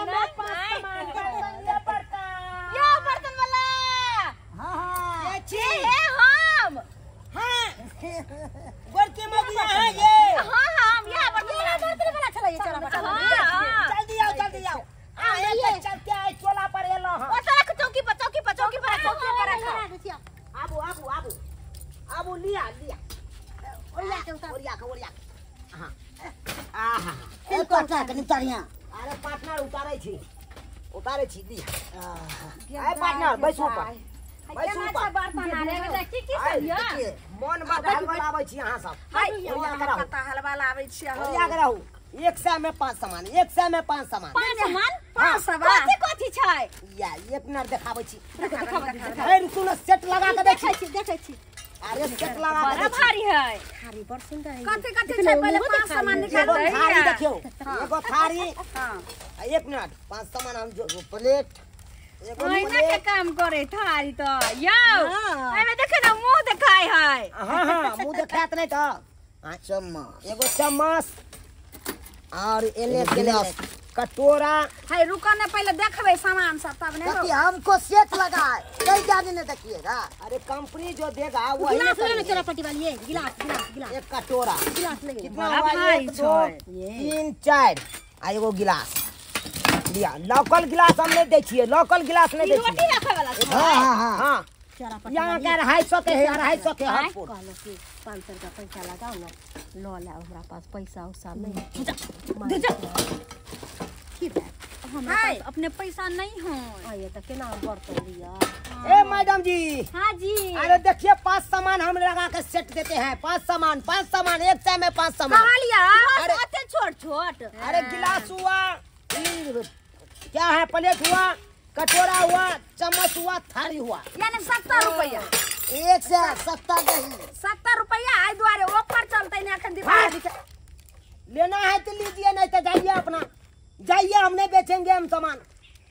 ना पांच सामान ये बर्तन यो बर्तन वाला। हां हां ये छी हम। हां गोरकी मगिया है ये। हां हां हम ये बर्तन वाला बर्तन वाला चला ये चला जल्दी आओ जल्दी आओ। आ ये चलते आए चोला पर एलो। हां ओ रख चौकी पर चौकी पर चौकी पर चौकी पर रख। आबू आबू आबू आबू लिया लिया ओरिया के ओरिया के ओरिया। हां आहा ए कटा के नितारिया। अरे पार्टनर उतारै छी उतारै छी लिया। ए पार्टनर बैसू पर बैसू पर बर्तन आने में देखी की सब यो मन बात हलवा लाबै छी अहाँ सब। ओरिया के रहू हलवा लाबै छी। ओरिया के रहू। 100 में 5 सामान 100 में 5 सामान 5 सामान 5 सामान कथि कथि छै या एक मिनट देखाबै छी। ए रुकू ना सेट लगा के देखै छी देखै छी। अरे सेट लगा के बड़ा भारी है थारी बड़ सुंदर है। कथि कथि छै पहिले 5 सामान निकाल दे। थारी देखियो एगो थारी। हां एक मिनट 5 सामान हम जो प्लेट एगो महीना के काम करे थारी तो यो एमे देखे ना मुंह देखाय है। हां हां मुंह देखात नहीं तो चम्मच एगो चम्मच और एले गिलास कटोरा है। रुको ने पहले देखबे सामान सब तब ने देखिए हमको सेट लगा है कहीं जाने नहीं देखिएगा। अरे कंपनी जो देगा वही गिलास ले चला पट्टी वाली ये गिलास गिलास गिलास एक कटोरा गिलास ले कितना हुआ 1 2 3 4 आ एगो गिलास लिया। लोकल गिलास हम नहीं देखिए लोकल गिलास नहीं देखिए। रोटी रखे वाला। हां हां हां यहाँ के 250 के है 250 के हर फुट। कहलो कि 500 का पैसा लगाओ ना लो ले हमरा पास पैसा उसा नहीं दे जा ठीक है हमरा पास अपने पैसा नहीं हो। आइए तो केना बर्तन लिया। ए मैडम जी। हाँ जी। अरे देखिए 5 सामान हम लगा के सेट देते हैं। 5 सामान 5 सामान 100 में 5 सामान। कहाँ लिया? अरे छोट छोट। अरे गिलास हुआ क्या है प्लेट हुआ कटोरा हुआ चम्मच हुआ थाली हुआ यानी 70 रुपया 170 नहीं 70 रुपया आई दुआरे ऊपर चलते नहीं अखन दीपावली के। लेना है तो लीजिए नहीं तो जाइए अपना जाइए हम नहीं बेचेंगे हम सामान।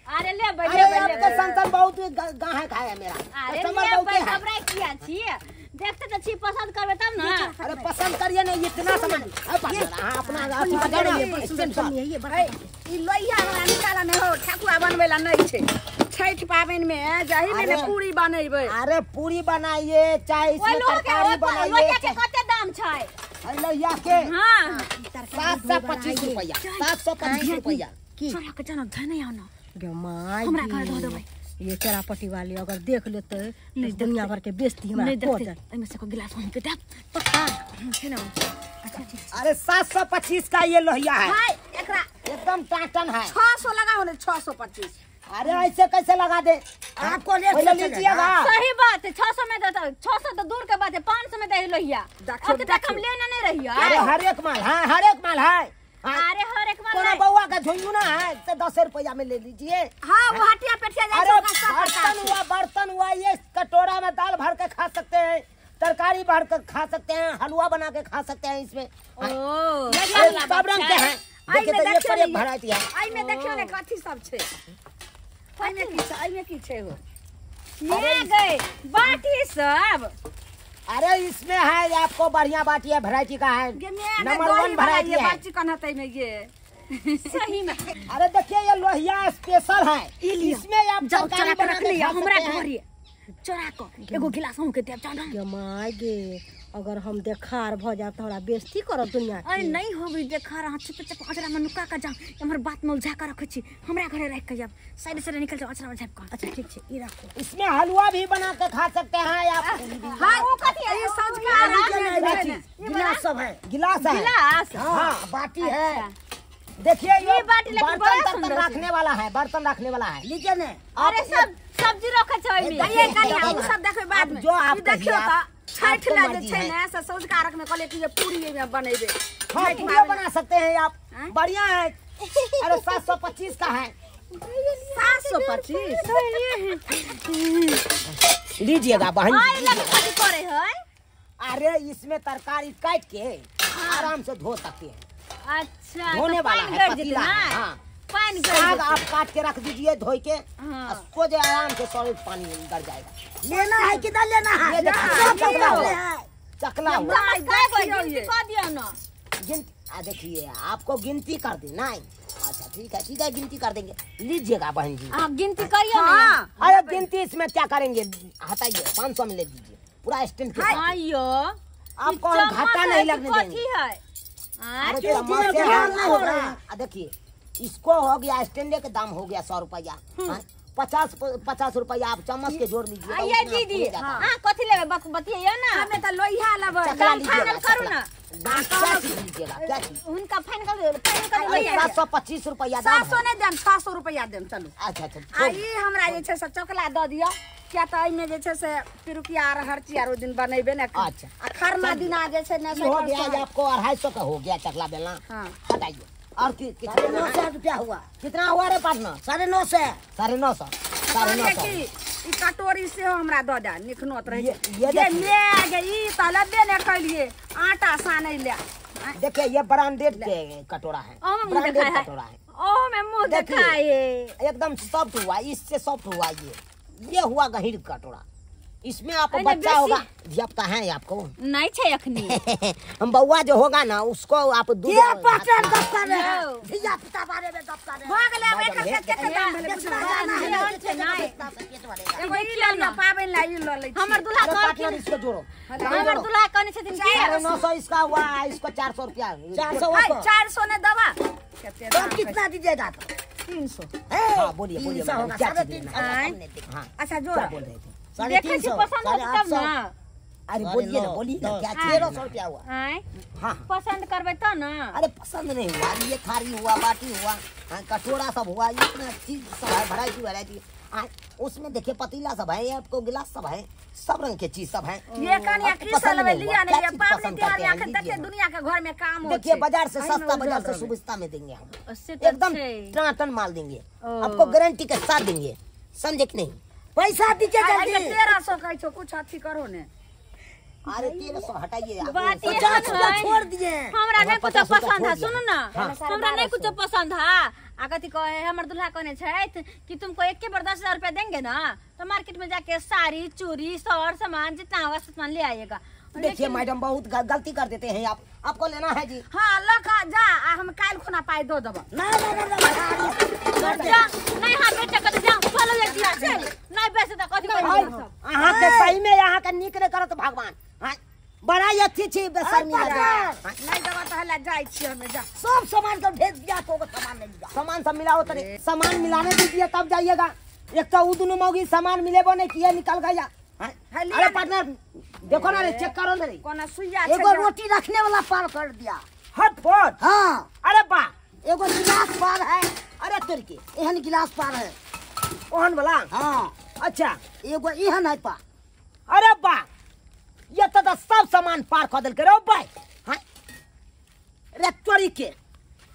अरे ले अरे आपके संतान बहुत गाहक है मेरा कस्टमर बहुत है। घबराई किया छी देखते तो छी पसंद करबे तब ना। अरे पसंद करिए नहीं इतना सामान। हां अपना ई लोहिया हमरा निकाला नहीं हो ठकुआ बनबै ला नहीं छै छठ पाबनि में जाहि में ने पूरी बनेबै। अरे पूरी बनाइए चाहे इसमें तरकारी बनाइए। लोहिया के कते दाम छै? अरे लोहिया के हां 725 रुपया 725 रुपया की चोरा के जानो धन नहीं आनो गे my हमरा घर धो देबै। ये चरापटी वाली अगर देख लेते नहीं दुनिया भर के बेइज्जती हमरा नहीं को देखते एमे से को गिलास हम के दे पक्का छै ना। अरे 725 का ये लोहिया है हाय एकरा एकदम टाटन है। 600 लगाओ ने 625। अरे ऐसे कैसे लगा दे आपको ले लीजिएगा। सही बात है 600 में देता 600 तो दूर के बात है 500 में दे लोहिया अब तक हम लेना नहीं रही। अरे हर एक माल है हर एक माल है। अरे हर एक माल कोना बउआ का झुंझुना है तो 10 रुपया में ले लीजिए। हां वो हटिया पेटिया जाए अरे बर्तन हुआ बर्तन हुआ ये कटोरा में दाल भर के खा सकते हैं तरकारी भर के खा सकते हैं हलवा बना के खा सकते हैं इसमें। ओ सब रंग के हैं देखिए तो ये पर एक वैरायटी है। आई में देखियो ने कथि सब छै आई में की छै आई में की छै हो ये गए बाटी सब। अरे इसमें है आपको बढ़िया बाटी है वैरायटी का है नंबर 1 वैरायटी है। बाटी कना तई में ये सही में। अरे देखिए ये लोहिया स्पेशल है इसमें आप चोरा के रख लिया हमरा घर चोरा के एगो गिलास हम के देब जाना। गे my गे अगर हम देखार भ जाब त हमरा बेइज्जती करब दुनिया। अरे नहीं होबी देखार हां चुप चुप अचरा में नुका के जा हमर बात में उलझा के रखे छी हमरा घरे रख के जाब साइड से निकल जाओ अचरा में झाप के। अच्छा ठीक छै ई रखो। इसमें हलवा भी बना के खा सकते हैं आप। हां ओ कथि है ये सौज का गिलास सब है गिलास है गिलास हां बाटी है देखिए ये बाटी लेकिन बर्तन रखने वाला है बर्तन रखने वाला है लीजिए ने। अरे सब सब्जी रखे छै ओइ में ये कनी हम सब देखबे बाद में जो आप देखियो त छठ ला जे छै ने से सौजका रख में कहले कि ये पूरी में बनेबे। हां पूरी बना सकते हैं आप बढ़िया है। अरे 725 का है 725 लीजिएगा बहन। आई लगे कथि करे है? अरे इसमें तरकारी काट के आराम से धो सकते हैं। अच्छा धोने वाला है पतीला है। हाँ पानी साग आप काट के रख दीजिए धोई के उसको जो आराम से सॉलिड पानी निकल जाएगा। लेना है कि ना लेना है? चकला हुआ चकला हुआ गिनती कर दियो ना गिनती। देखिए आपको गिनती कर दी ना। अच्छा ठीक है ठीक है, गिनती कर देंगे, लीजिएगा बहन जी। आप गिनती करिए ना। अरे गिनती इसमें क्या करेंगे, हटाइए 500 में ले लीजिए पूरा स्टैंड के साथ। आइयो आपको हम घाटा नहीं लगने देंगे। देखिए इसको हो गया स्टैंड के दाम हो गया 100 रुपया, 50 रुपया आप चम्मच के जोड़ लीजिए। आइए दीदी, हां कथि लेबे बतियै ना, हमें त लोहिया लेबै, दाम फाइनल करू ना। क्या चीज लीजिएगा, क्या चीज उनका फाइनल कर 725 रुपया दाम। 700 नहीं देम, 600 रुपया देम। चलू अच्छा अच्छा। आ ई हमरा जे छै से चकला द दिअ, किया त एहिमे जे छै से पिरुकिया आर हर चीज आर ओहि दिन बनेबे ने। अच्छा आ खरना दिना जे छै ने हो गया आपको 250 का हो गया चकला बेलना। हां हटाइए। और कितना 900 रुपया हुआ? कितना हुआ रे पार्टनर? 950। 950। 950। ई कटोरी से हमरा the they, निखनोत रहे ये ले गे, ई त लबे ने कलिए आटा सानै ले। देखिए ये ब्रांडेड के कटोरा है, ब्रांडेड कटोरा है। ओ में मुंह दिखाए, एकदम सॉफ्ट हुआ, इससे सॉफ्ट हुआ ये हुआ गहीर कटोरा। इसमें आपको बच्चा होगा, धियापुता है आपको? नहीं छे अखनी। हम बउआ जो होगा ना उसको आप दूध धियापुता बारे में गप कर हो गेलै। अब एकर कते दाम भेलै एगो ई ल लिअ पाबनि ला, ई ल लै छी। हमर दुल्हा कहलखिन इसको जोड़ो, हमर दुल्हा कहने छथिन कि 900 इसका हुआ, इसको 400 रुपया। 400 400 ने दवा कितना दीजिएगा? 300। हां बोलिए बोलिए क्या चीज? अच्छा जोड़ बोल रहे थे देखै छी पसंद होत तब ना। अरे बोलिए ना बोलिए ना, क्या 1300 रुपया हुआ? हाँ पसंद करबे त ना। अरे पसंद नहीं हुआ, ये थाली हुआ, बाटी हुआ, हाँ कटोरा सब हुआ, इतना चीज सब है, वैरायटी वैरायटी। उसमें देखिए पतीला सब है, आपको गिलास सब है, सब रंग के चीज सब है। ये कनिया की सब लेबै लिया नहीं, ये पाबनि तिहार अखन तक दुनिया के घर में काम हो। देखिए बाजार से सस्ता, बाजार से सुविस्ता में देंगे हम, एकदम टनाटन माल देंगे आपको, गारंटी के साथ देंगे, समझे कि नहीं? पैसा दीजिए जल्दी। 1300 कहै छौ, कुछ अथी करो ने। अरे 1300 हटाइए, 50 रुपया छोड़ दिए। हमरा नहीं कुछ पसंद है, सुनू ना, हमरा नहीं कुछ पसंद है। आ कथी कहे हमर दुल्हा कहने छथि कि तुमको एक के बार 10,000 रुपया देंगे ना तो मार्केट में जाके साड़ी चूड़ी सर सामान जितना होगा सामान ले आइएगा। देखिए मैडम बहुत गलती कर देते हैं आप, आपको लेना है जी? हाँ लखा जा, हम काल खुना पाई दो देब। ना ना ना ना नहीं, हाँ बेटा कथी जा चलो जा, नहीं बेचे त कथी करी अहाँ के सही में अहाँ के नीक ने करत भगवान। हां बड़ा अथी छी बेशर्मी नहीं देब त हला जाय छी हमे, जा सब सामान के भेज दिया तो सामान ले लिया। सामान सब मिलाओ तरे, सामान मिलाने दीजिए तब जाइएगा। एक तो उ दुनु मौगी सामान मिलेबो नहीं किया निकल गया। अरे पार्टनर देखो ना रे, चेक करो ना रे, कोना सुइया एगो रोटी रखने वाला पार कर दिया। हट फोट। हाँ अरे बा एगो गिलास पार है। अरे तोर के एहन गिलास पार है ओहन वाला। हाँ अच्छा एगो एहन है पा। अरे बा ये तो सब सामान पार कर देलकै रे भाई। हां रे तोरी के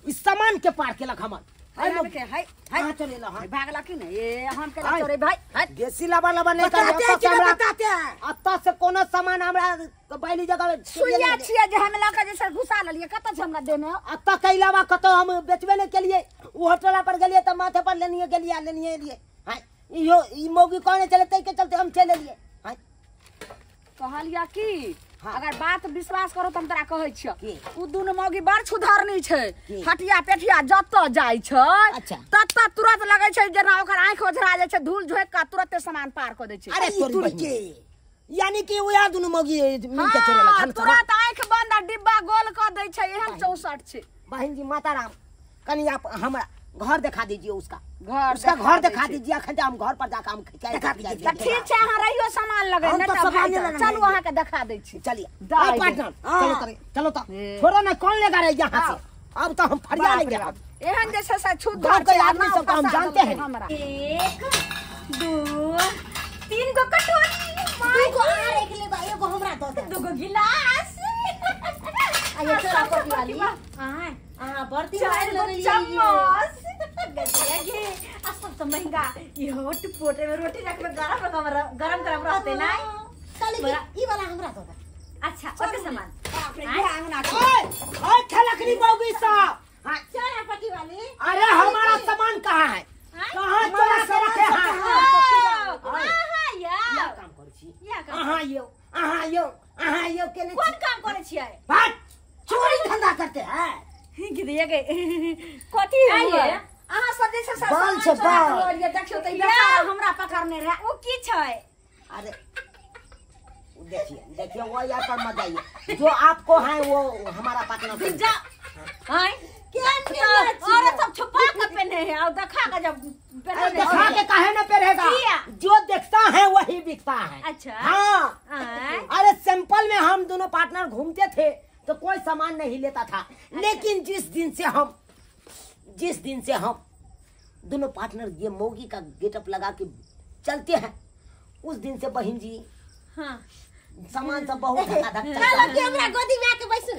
इस सामान के पार केलक हमर। है है हां चले ला, हां भागला की नहीं ये हम के चोरे भाई देसी लाबा लाबा नहीं बताते हैं बताते हैं। अत्ता से कोनो सामान हमरा बैली जगह सुइया छियै जे हम लऽ के जे सर घुसा लेलियै, कत छै हमरा देह में? अत्ता के अलावा कतौ हम बेचबे नहीं केलिए। उ होटल पर गेलिए त माथे पर लेनिए गेलिए, लेनिए एलिए। हां इहो ई मौगी कहने चले तै के चलते हम चले एलिए। हां कहलिया की हाँ। अगर बात विश्वास करो त हम तोरा कहै छियौ, उ दुनु मौगी बड़ छुधरनी छै, हटिया पेठिया जतऽ जाइ छै अच्छा ततऽ तुरंत लगै छै जेना ओकर आँखि ओझरा जाइ छै, धूल झोंकि कऽ तुरंते सामान पार कऽ दै छै। अरे तोरी के यानी कि उया दुनु मौगी मिल के चोरेलक हन, तुरंत आँखि बंद आ डिब्बा गोल कऽ दै छै, एहन 64 छै। बहन जी माता राम कनी आप हमरा घर दिखा दीजिए, उसका घर उसका घर दिखा दीजिए। अखन हम घर पर जाकर हम दिखा दीजिए। ठीक छै अहाँ रहियो सामान लगै हम नहि तो तऽ सामान भाइ लगै। चलू अहाँ के देखा दै छी। चलिए पार्टनर चलो तरे, चलो तो छोड़ो ना, कौन लेगा रे यहाँ से? अब तो हम फरिया लेंगे। एहन जे छै से छुद्ध गांव के आदमी सबको हम जानते हैं। 1 2 3 गो कटोरी, 2 गो आर एक लेबा, एगो हमरा दऽ दे, 2 गो गिलास, आ ये चोरा कोटी वाली। हां हां बर्ती चम्मच गजिया गे, आ सब तो महंगा। इहो पोटे में रोटी रखबे गरम गरम गरम रहते ना। ई वाला हमरा दऽ दे। अच्छा ओके सामान बाप रे ये अंगना के ओए ओए खेलकनी मौगी साहब। हां चोरा पटी वाली। अरे हमारा सामान कहाँ है? कहाँ चोरा के रखे हैं? हां हां या काम करै छी, या काम। अहाँ यो अहाँ यो अहाँ यो के कोन काम करै छियै? भाग चोरी धंधा करते हैं। गिरिया के कथी आइए सब बाल छै बाल। देखियो त ई बेचारा हमरा पकड़ने रहे। उ की छै? अरे देखिए देखिए वो यार पर मत जाइए, जो आपको है वो हमारा पार्टनर जा। हां और सब छुपा के पहने है और दिखा के जब पहने दिखा के काहे ना पहनेगा, जो देखता है वही बिकता है। अच्छा हाँ। अरे सैंपल में हम दोनों पार्टनर घूमते थे तो कोई सामान नहीं लेता था। अच्छा। लेकिन जिस दिन से हम दोनों पार्टनर ये मोगी का गेटअप लगा के चलते हैं उस दिन से बहन जी हाँ सामान सब बहुत धक्का चलो कि हमरा गोदी में आके बैसू,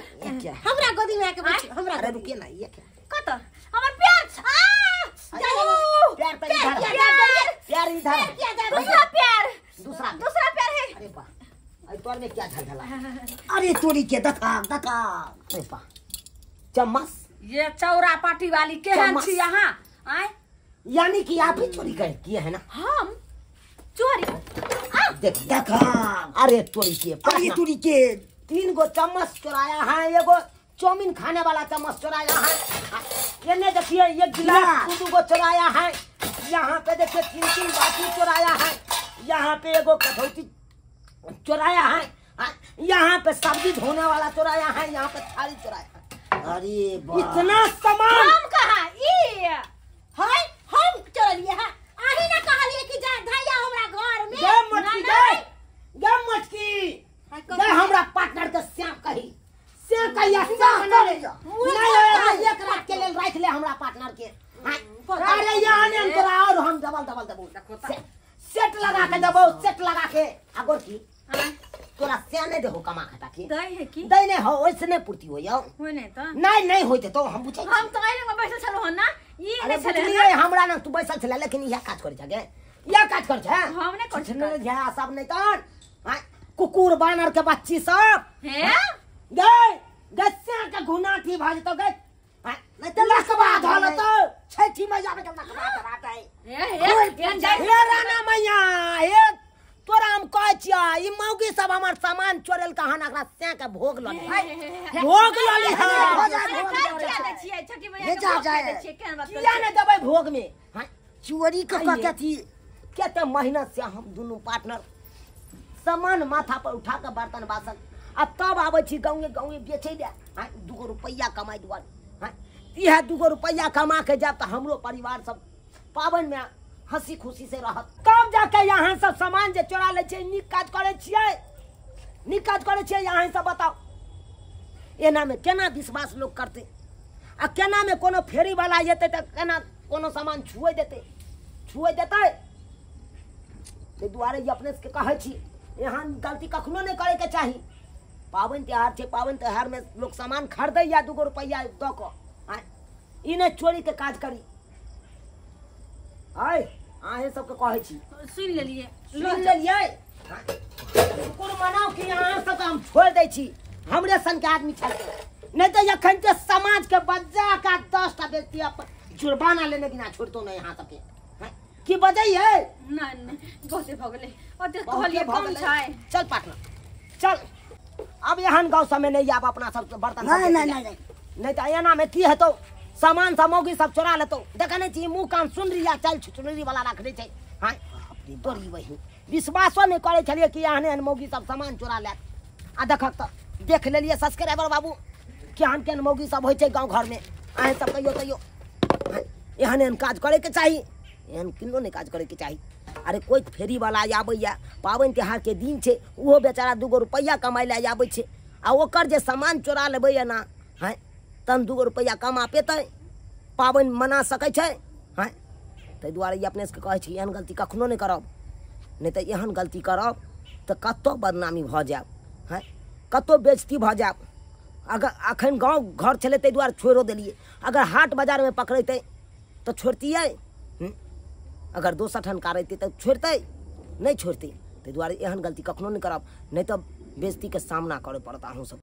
हमरा गोदी में आके बैसू, हमरा। अरे रुकिए ना, ये क्या कत हमर प्यार आ प्यार पर इधर प्यार इधर दूसरा प्यार दूसरा दूसरा प्यार है। अरे वाह, अरे तोर में क्या झलझला। अरे तोरी के धक्का धक्का। अरे वाह चम्मच, ये चौरा पार्टी वाली केहन छी यहां आए, यानी कि आप ही चोरी कर किए है ना? हम चोरी देख देखा। अरे चोरी के, अरे चोरी के 3 गो चम्मच चुराया है, एगो चाउमीन खाने वाला चम्मच चुराया है, ये ने देखिए एक गिलास 2 गो चुराया है, यहाँ पे देखिए 3-3 बाटी चुराया है, यहाँ पे एगो कटौती चुराया है, यहाँ पे सब्जी धोने वाला चुराया है, यहाँ पे थाली चुराया है। अरे इतना सामान हम कहा ई हाय हम चोरलिए है, आही ना कहलिए कि जा धैया हमरा घर में गे मटकी गे मटकी गे हमरा पार्टनर के श्याम कही से कहिया श्याम नहीं एक रात के लेल राख ले हमरा पार्टनर के। अरे यहाँ ने तोरा और हम डबल डबल देबो, सेट लगा के देबो, सेट लगा के। अगर की तोरा से नहीं देहो कमा खटा के दई है की दई नहीं हो, ओइसे नहीं पूर्ति होय होय नहीं त नहीं नहीं होते तो हम बुझै हम तो आइले में बैसल छलो ना ई अरे बुझलिए हमरा ना तू बैसल छला, लेकिन इहा काज करै छगे, इहा काज करै छै, हम नहीं करै छै झा सब नहीं तन कुकुर बानर के बच्ची सब हे गए गस्सा के घुनाठी भाज तो गए नहीं त लखबा धल तो छठी मैया के लखबा धरात है। हे हे हे राणा मैया हे तोरा हम कहै छियै ई मौगी सब हमर सामान चोरेल कहान एकरा सै के भोग लली भोग लली है छठी मैया के भोग दै छियै, केहन बात किया नै देबै भोग में? हां चोरी क क के कते मेहनत से हम दुनू पार्टनर सामान माथा पर उठा के बर्तन बासन आ तब आबै छी गाँवे गाँवे बेचै ले, हां 2 गो रुपैया कमाइ दुआरे, हां इएह 2 गो रुपैया कमा के जायब तऽ हमरो परिवार सब पाबनि में हंसी खुशी से रहत। तब जाके यहाँ सब सामान जे चोरा लै छै नीक काज करै छियै, नीक काज करै छियै? यहाँ सब बताउ एना में केना विश्वास लोग करतै आ केना में कोनो फेरी वाला एतै तऽ केना कोनो सामान छुए देतै, छुए देतै? ताहि दुआरे ई अपने सबके कहै छी एहन गलती कखनो नहि करैके चाही। पाबनि त्योहार छै, पाबनि त्योहार में लोग सामान खरीदैया 2 गो रुपैआ दऽ कऽ, ई नहि चोरीके काज करी। आय अहें सबके कहै छी सुनि लेलियै, सुनि लेलियै, शुक्र मनाउ कि अहाँ सबके हम छोड़ि दै छी, हमरे सनके आदमी छलकै, नहि तऽ एखन के समाजके बच्चा के 10 टा व्यक्ति अपन जुर्माना लेने बिना छोड़तो नहि अहाँ सबके। की बजैयै? नहि नहि बहुते भऽ गेलै, ओते कहलियै कम छै। चल पार्टनर चल, अब एहन गाँव सबमे नहि आब अपना सब बर्तन नहीं नहीं नहीं नहीं तऽ एना मे की हेतौ, सामान सामग्री सब चोरा लेतौ। देखै नहि छी मुँह कान सुनरी आ चल चुनरी वाला रखने छै। हाँ तोरी वही विश्वासो नहि करै छलियै कि एहन एहन मौगी सब सामान चोरा लेत, आ देखक तऽ देख लेलियै सब्सक्राइबर बाबू केहन केहन मौगी सब होइ छै गाँव घरमे। अहें सब कहियो कहियो एहन एहन काज करैके चाही, एहन किनो नहि काज करैके चाही। अरे कोइ फेरी वाला आबैया पाबनि त्योहारके दिन छै, ओहो बेचारा 2 गो रुपैआ कमाइ लए आबै छै आ ओकर जे सामान चोरा लेबै ना हैं तहन 2 गो रुपैआ कमा पेतै, पाबनि मना सकै छै। हैं ताहि दुआरे ई अपने सबके कहै छी एहन गलती कखनो नहि करब, नहि तऽ एहन गलती करब तऽ कतहु बदनामी भऽ जायब, हैं कतहु बेइज्जती भऽ जायब। अगर अखन गाँव घर छलै ताहि दुआरे छोड़िओ देलियै, अगर हाट बाजारमे पकड़ैतै तऽ छोड़तियै, अगर दोसर ठाम करैतै तऽ छोड़तै नहि छोड़तै। ताहि दुआरे एहन गलती कखनो नहि करब, नहि तऽ बेइज्जतीके सामना करय पड़त अहूँ सब।